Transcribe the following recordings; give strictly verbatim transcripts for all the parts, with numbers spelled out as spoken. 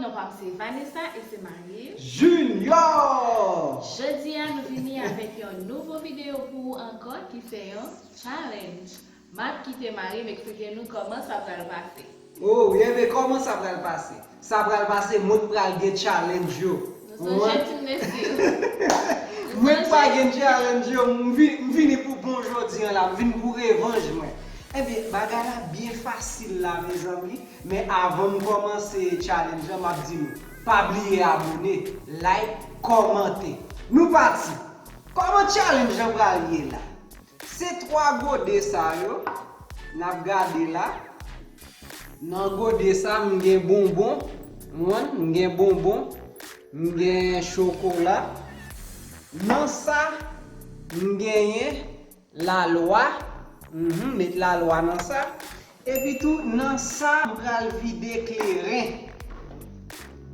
Non pa m se Vanessa e se Marie. Junior! Jodi a nou vini avèk yon nouvo videyo pou ou ankò ki se yon challenge. M ap kite Marie m eksplike nou kòman sa pral pase. Oh, wi, enben kòman sa pral pase? Sa pral pase, mwen pral gen challenge yo. Nou sonje ti mesye. Mwen pa gen challenge yo, m vi- m vini pou bon jodi an la, m vin pou revanj mwen. Enben, bagay la byen fasil la, mezanmi. Men avan m kòmanse challenge lan, m ap di nou, pa bliye abòne, like, kòmante. Nou pati! Kòman challenge lan pral ye la? Se twa gode sa yo, n ap gade la. Nan gode sa, m gen bonbon, w konprann, m gen bonbon, m gen chokola. Nan sa, m genyen lalwa, mhm, met lalwa nan sa. Epi tou, nan sa, m pral vide kleren.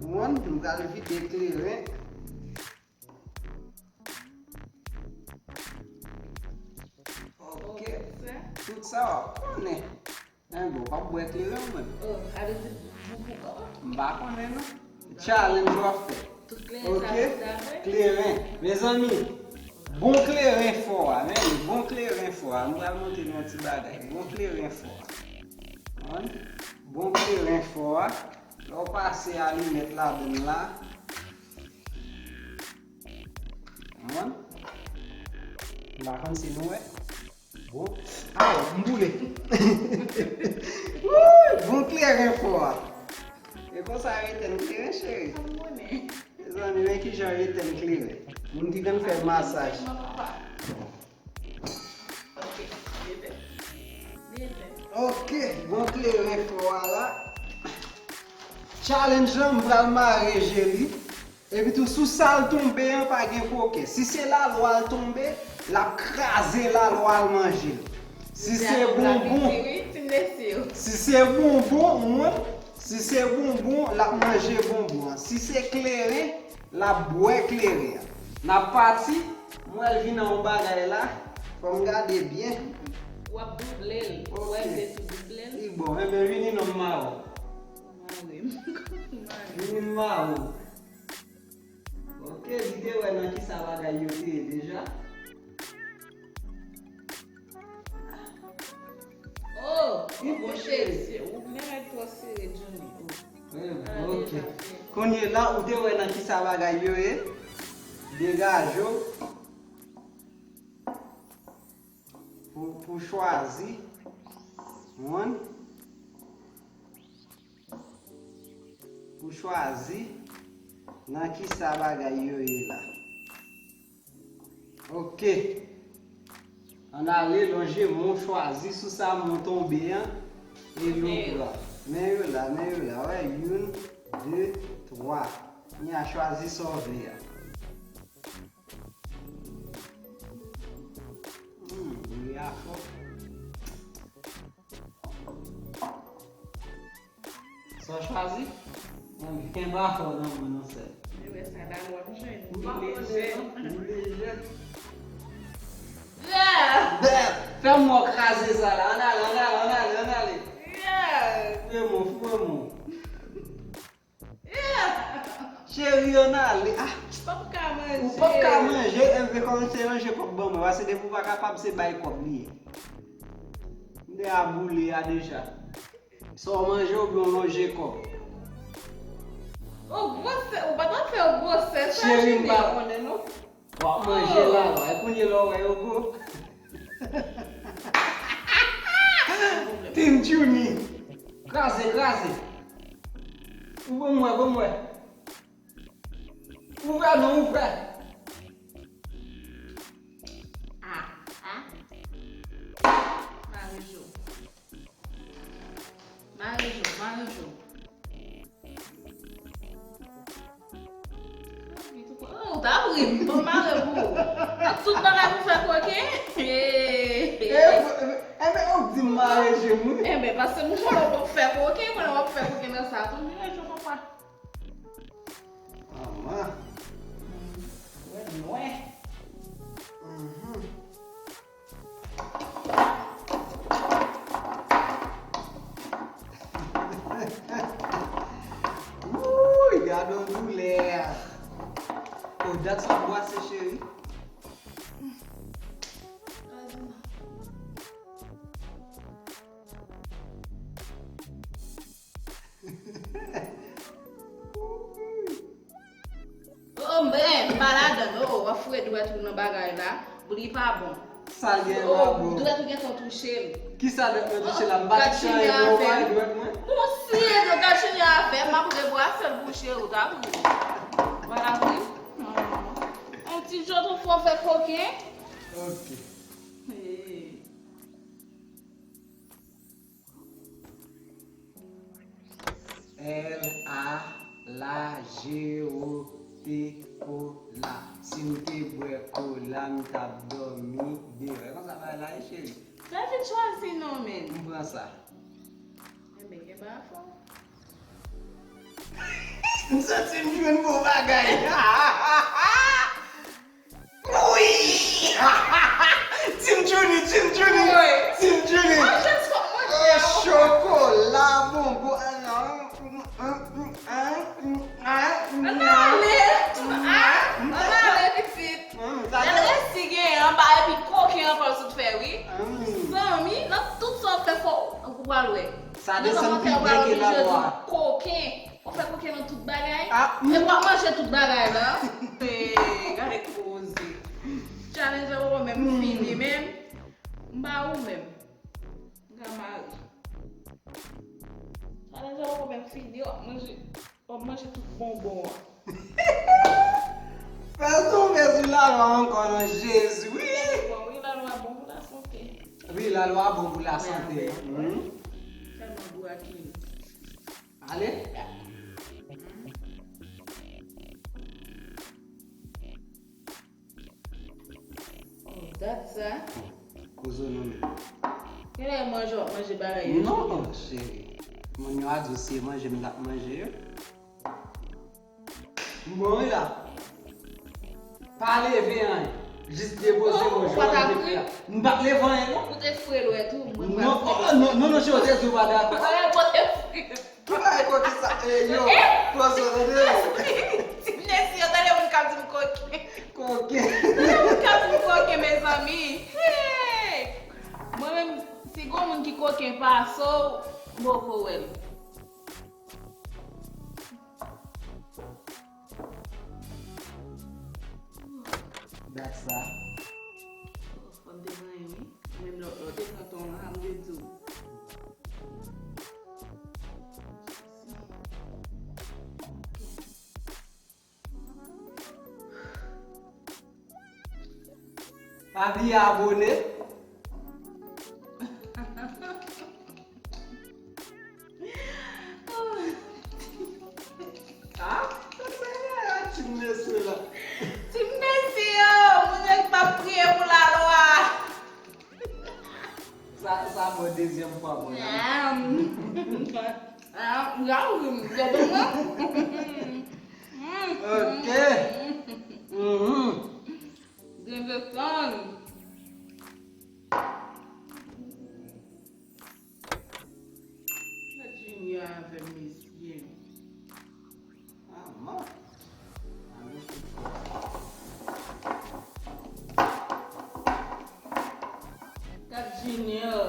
W konprann, m pral vide kleren. Ok. Tout sa w ap konnen. Enben, w p ap bwè kleren mwen. Oh, ale di pou pou kò. M pa konnen non. Challenge w ap fè. Tout kleren sa pou sa vre? Kleren. Mezanmi, bon kleren fò a, men bon kleren fò a. M pral montre nou yon ti bagay. Bon kleren fò a. Bon, bon kleren fò a. Lè w pase alimèt ladann la. Bon. M pa konn si nou wè. Bon. Aw, m boule. Wouy, bon kleren fò a. E konsa yo etèn kleren, cheri. Mezanmi, men kijan yo etèn kleren. Moun ki konn fè masaj. Ok, bon kleren fò a la. Challenge lan, m pral mare je li. Epi tou, sou sa l tonbe an, pa gen koken. Si se lalwa l tonbe, l ap kraze lalwa l manje l. Si se bonbon, si se bonbon, mwen, si se bonbon, l ap manje bonbon an. Si se kleren, l ap bwè kleren an. N ap pati, m wè l vin nan yon bagay la. Fò m gade byen. W ap double l. Ou wè m te tou double l. Li bon, enben vini non m mare w. Mare m. Mare m. Vini m mare w. Ok, li te wè nan kisa bagay yo te ye deja. Oh, li bon cheri. Ou nèg twò sere, Johnny. Oh. Ok. Kounye la, ou te wè nan kisa bagay yo ye? Degaje w. Pou, pou chwazi. Mwen. Pou chwazi nan kisa bagay yo ye la. Ok. Ann ale, lonje men w, chwazi sou sa men w tonbe an. E nou pran. Men yo la, men yo la. Wè, youn, de, twa. Kounye a chwazi sa w vle a. Hmm, li a fò. Sa w chwazi? Mwen gen ba fò nan mwen non sèl. Li lejè. Fè m wè w kraze sa la. Ann ale, ann ale, ann ale, ann ale. Foure men w, foure men w. Cheri, ann ale. Ah, P ap ka manje. Ou p ap ka manje, enben kòm se lonje kòb ban mwen. Paske depi w pa kapab, se bay kòb li ye. M te a boule a deja. Sa w manje oubyen w lonje kòb? Ou gwosè, ou pa t ap fè w gwosè sa, Cheri, m pa konnen non. W ap manje la, la. E kounye la w wè yo gwo. Team Juni. Kraze, kraze. Ou ban m wè, ban m wè. Ouvè non, ouvè. Ah, ah. Mare je w. Mare je w, mare je w. Oh, ou ta ri, m mare pou ou. Tout bagay pou fè koken. Enben, ou di m mare je m wi. Enben, paske m konnen w p ap fè koken, konnen w ap fè koken nan sa tou. Mare je w, papa. Manman. Wè nwè. Gade yon doulè. O, dat sa bwase, cheri. Oh, men, m pa ladann, oh, w ap foure dwèt ou nan bagay la, bri pa bon. Sa l gen la, oh, bro? Dwèt ou gentan touche l. Kisa dwèt mwen touche la? M pa touche anyen, bro, pa dwèt mwen. Bon, si e do gad cheri afè, m ap rebwase l pou cheri w ta bri. Vwala bri. Hmm. On ti jan tou fò fè koken. Ok. Hey. L A, la, G O T, kola. Si m te bwè kola, m t ap dòmi deyò. E konsa bagay la ye, cheri? Sa vin chwazi non, men. M pran sa. Enben, gen pa fò. M santi m jwenn bon bagay. Wi! Team Julie, Team Julie, Team Julie. Manje, manje. Oh, chokola, bonbon. Ann ale. Ann ale, pitit. Gade resi gen anba epi koken ankò sot fè, wi. Zanmi, nan tout sa w fè fò ou pral wè. Sa desann pi byen ke lalwa. Koken. Ou fè koken nan tout bagay? Ah, e w ap manje tout bagay la? Eh, gade koze. Challenge la poko menm fini menm. M ba ou menm. M ka mare. Challenge la poko menm fini, w ap manje, w ap manje tout bonbon an. Fè sou, fè sou lalwa ankò non, Jezi, wi. Bon, wi, lalwa bon pou lasante. Wi, lalwa bon pou lasante. Tèlman gwo ak li. Ale. Oh, dat sa. Kozo non men. Genlè manje w ap manje bagay yo. Non, cheri. Moun yo a di w se manje m t ap manje yo. M bon wi la. Pa leve anyen. Jis depoze mwen jwenn depi la. M pa t leve anyen non. Ou te fre lwè tou. Non, non, non, non, cheri, ou te di w pa dakò. Ki bagay koke sa? Eh, yo, pozo, tande. Ti mesye, tande moun k ap di m koke. Koke. Tande moun k ap di m koke, mezanmi. Hey! Mwen menm, si gon moun ki koken pase w, m poko wè l. Dat sa. Fò m te manyen, wi. Menm lè w te pran ton an, m te di w. Pa bliye abone. Ah, sa se ti mesye la. Ti mesye yo, moun yo ki pa priye pou lalwa. Sa, sa bon dezyèm fwa bon la. Ah, ah, gade mwen. Ok. Mhm. Desann. Gad Junior avè mesye. Ah, man. Gad Junior.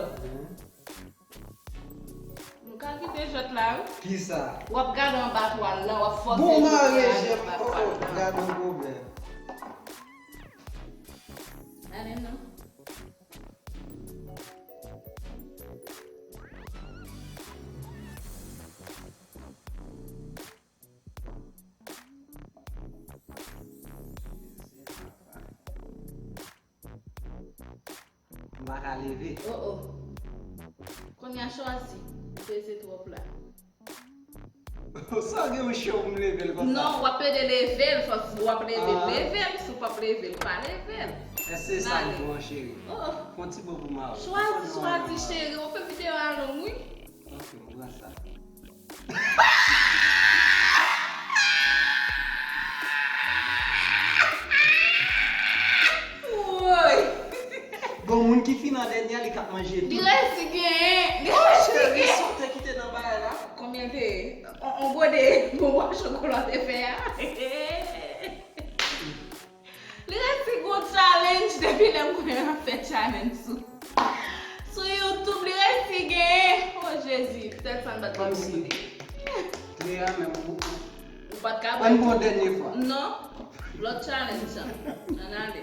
Nou ka kite jwèt la, wi. Kisa? W ap gade anba twal la, w ap fòse. Bon, mare jèm. Oh, oh, gade yon pwoblèm. Gade non. M pa ka leve. Oh, oh. Kounye a chwazi. Ou peze twòp la. Sa gen yon cho pou m leve l konsa? Non, w ap pede leve l, fòk si w ap leve l, leve l, si w p ap leve l, pa leve l. Èske se sa l bon, cheri? Oh, oh. Fè yon ti bo pou m a ou. Chwazi, chwazi, cheri. Ou fè videyo a long, wi. Ok, m pran sa. Woy! Bon, moun ki fin an dènye a, li k ap manje tou. Li resi genyen. Li resi genyen. Cheri, sa w te kite nan bagay la? Konbyen l te ye? On, on gode, Bon, bwa chokola w te fè a. Li resi gon challenge depi lè m konnen l ap fè challenge sou, sou YouTube. Li resi genyen. Oh, Jezi, petèt sa n pa t dwe konnen. Kòmsi. Klè a menm, ou, ou, ou pa t ka bwè. Ann pran dènye fwa. Non. Lòt challenge an. Ann ale.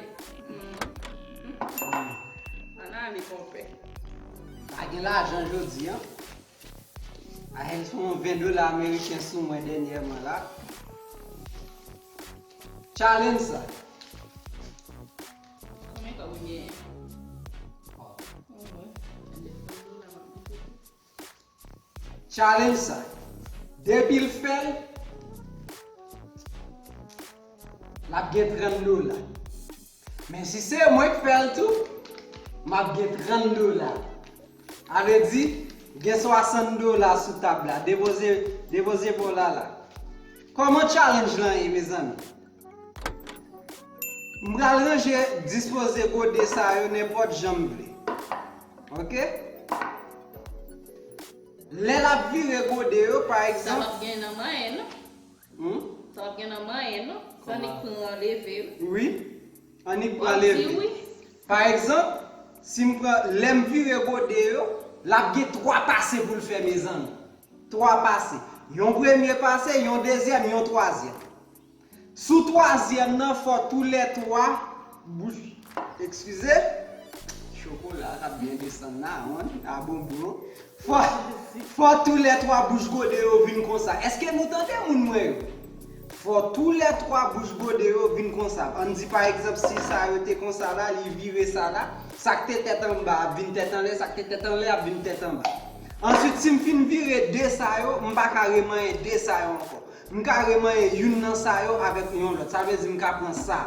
Hmm. Ann ale, konpè. Pa gen lajan jodi a. Ayèl, se yon ven dola ameriken sou mwen dènyèman la. Challenge sa. Konbyen kòb ou genyen? Oh. Challenge sa. Depi l fè l, l ap gen trant dola. Men si se mwen k fè l tou, m ap gen trant dola. A vle di, gen swasant dola sou tab la. Depoze, depoze pa w la la. Kòman challenge lan ye, mezanmi? M pral ranje, dispoze gode sa yo nenpòt jan m vle. Ok? Lè l ap vire gode yo, pa egzanp. Sa p ap gen nan manyen, non. Hmm? Sa p ap gen nan manyen, non. Sa annik pran leve, wi. Wi. Annik pran leve. Pa egzanp, si m pran, lè m vire gode yo, l ap gen twa pase pou l fè, mezanmi. Twa pase. Yon premye pase, yon dezyèm, yon twazyèm. Sou twazyèm nan, fò toulètwa bouch, eskize, chokola k ap byen desann la, wi, a bonbon. Fò, fò toulètwa bouch gode yo vin konsa. Èske nou tande, moun mwen yo? Fò toulètwa bouch gode yo vin konsa. Ann di, pa egzanp, si sa yo te konsa la, li vire sa la, sa k te tèt anba ap vin tèt anlè, sa k te tèt anlè ap vin tèt anba. Answit, si m fin vire de sa yo, m pa ka remanyen de sa yo ankò. M ka remanyen youn nan sa yo avèk yon lòt. Sa vle di m ka pran sa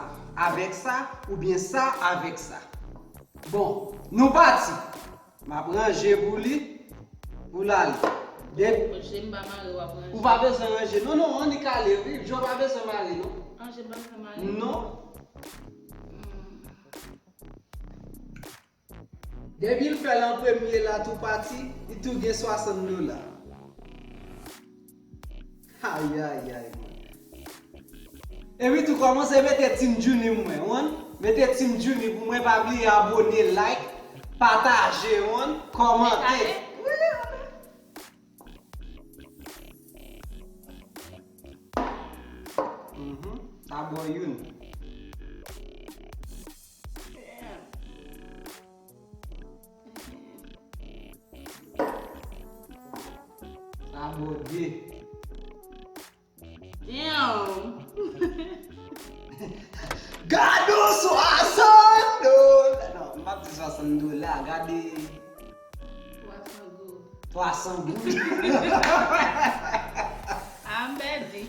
avèk sa, oubyen sa avèk sa. Bon, nou pati. M ap ranje pou li, pou l ale. De- Ranje, m pa mare, w ap ranje. Ou pa bezwen ranje. Non, non, annik ale, wi. Jan w pa bezwen mare, non. Ranje, m pa bezwen mare. Non. Hmm. Depi l fè l an premye la tou pati, li tou gen swasant dola. Ayayay, man. Epi tou kòmanse mete Team Junie mwen, wan. Mete Team Junie pou mwen, pa bliye abone, like, pataje, wan, kòmante. Mhm. Sa bon youn. Sa bon de. Damn. Gade yon swasant dola. Non, m p ap di swasant dola. Gade. Twa san goud. Twa san goud. Ah, m pèdi.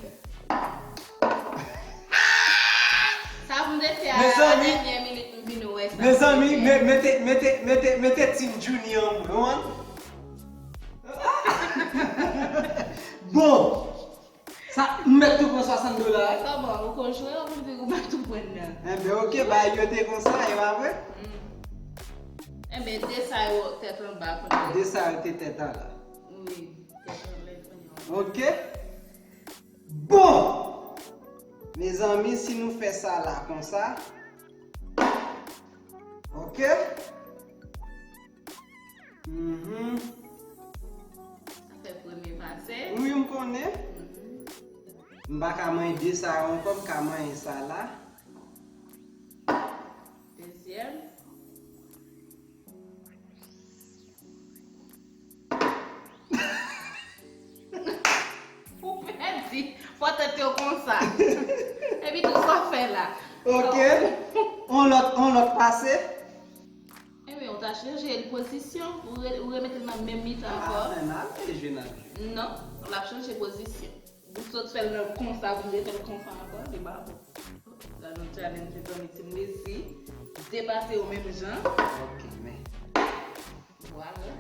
Sa pou m te fè a, la dènyè minit, m vin wè sa. Mezanmi, me- mete, mete, mete, mete Team Junie an mwen, wan. Bon. Sa, m mèt tou pran swasant dola, wi. Kòman? Ou konn jwe, ou konn di ou mèt tou pran nan. Enben, ok, bagay yo te konsa, e pa vre? Hmm. Enben, de sa yo tèt anba kounye a. De sa yo te tèt anlè. Wi, tèt anlè kounye a. Ok. Bon! Mezanmi, si nou fè sa la konsa. Ok? Mhm. Sa fè premye pase. Wi, m konnen. Mhm. M pa ka manyen de sa yo ankò, m ka manyen sa la. Dezyèm. Ou pèdi. Fò tèt yo konsa. Epi tou sa w fè la. Ok. On lòt, on lòt pase. Ebyen, ou ta chanje l pozisyon, ou re- ou remete l nan menm mitan ankò. Ah, men n ap jwe, n ap jwe. Non, l ap chanje pozisyon. Ou sot fè l nan konsa, pou m refè l konsa ankò, li pa bon. Gade yon challenge, mezanmi, si m resi depase yo menm jan. Ok, men. Vwala.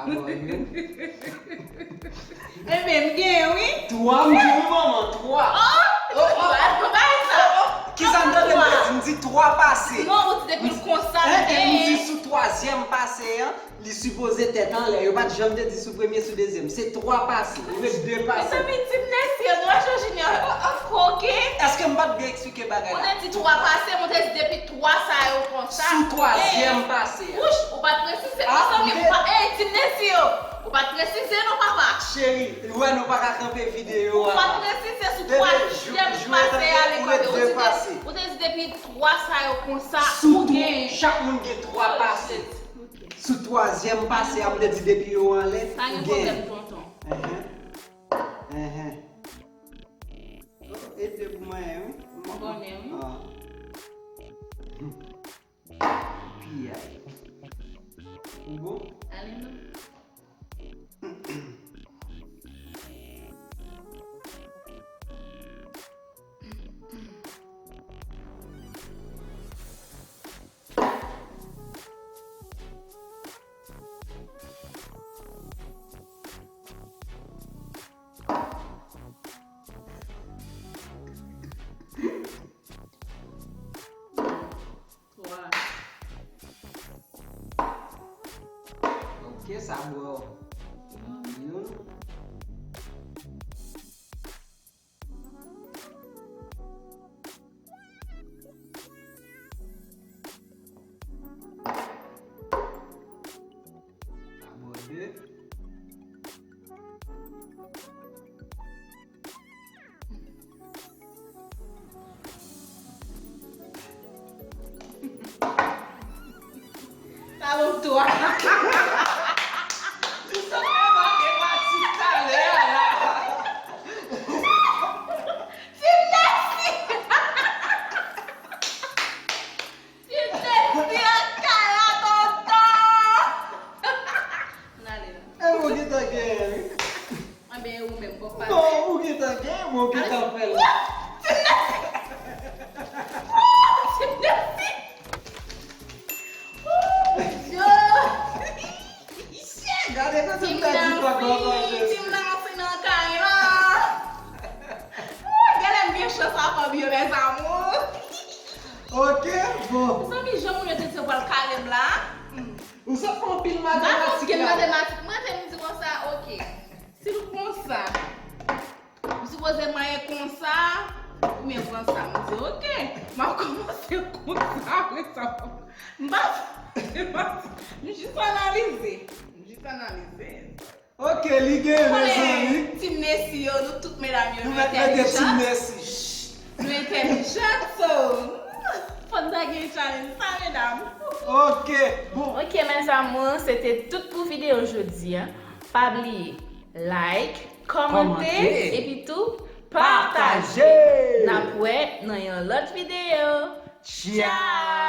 Abòne. Ebyen, m genyen, wi. Twa, m di wi, manman, twa. Oh, oh, oh. Twa, twa, Twa pase. Non, ou di depi l konsa, li genyen. Sou twazyèm pase an, li sipoze tèt anlè. Yo pa t janm te di sou premye, sou dezyèm. Se twa pase. Ou met de pase. Mezanmi, Team Nessie, nou wè jan Junior ap koken. Èske m pa t byen eksplike bagay la? Ou te di twa pase, mwen te di depi twa sa yo konsa. Sou twazyèm pase a. Wouch, ou pa t presize. Mezanmi, ou pa, ey, Team Nessie yo. Ou pa t presize non, papa. Cheri, ou wè nou pa ka kanpe videyo a. Ou pa t presize sou twazyèm pase a, li kanpe. Ou te di depi twa sa yo konsa, ou genyen. Chak moun gen twa pase. Sou twazyèm pase a, m te di depi yo anlè, ou genyen. Pa gen pwoblèm, tonton. Enhen. Enhen. Oh, e de pou mwen, wi. M konnen, wi. Ah. Piyay. Ou bon? Ale non. Twa. Ok, sa bò. Youn. Sa bò de. Sa bon twa. Ou sot remake pati talè a la. Team Nessie! Team Nessie an kay la, tonton! Ann ale la. E mwen gentan genyen, wi. Anben, e ou menm, bon, pa. Non, ou gentan genyen, mwen gentan fè l. Team Nessie! Team Nessie! Oh, Bondye! Gade kote m ta di pa bò manje. Team Nessie nan kay la. Oh, gade m gen chans avè w, mes amours. Ok, bon. Zanmi, jan moun yo te di yo pral kale m la. Hmm. Ou sot fè anpil matematik la. M pa fè anpil matematik. Mwen te m di konsa, ok. Si l konsa, m sipoze manyen konsa, oubyen pran sa. M di, ok, m ap kòmanse konsa, apre sa, m pa fè anpil matematik. M jis analize. M jis analize. Ok, li genyen, mezanmi. Team Nessie yo, nou tout medam yo, nou entèlijan. Nou mèt mete Team Nessie. Nou entèlijan, so, fò n ta gen challenge sa, medam. Ok, bon. Ok, mes amours, se te tout pou videyo jodi a. Pa bliye, like, kòmante, epi tou, pataje. N ap wè nan yon lòt videyo. Tchao!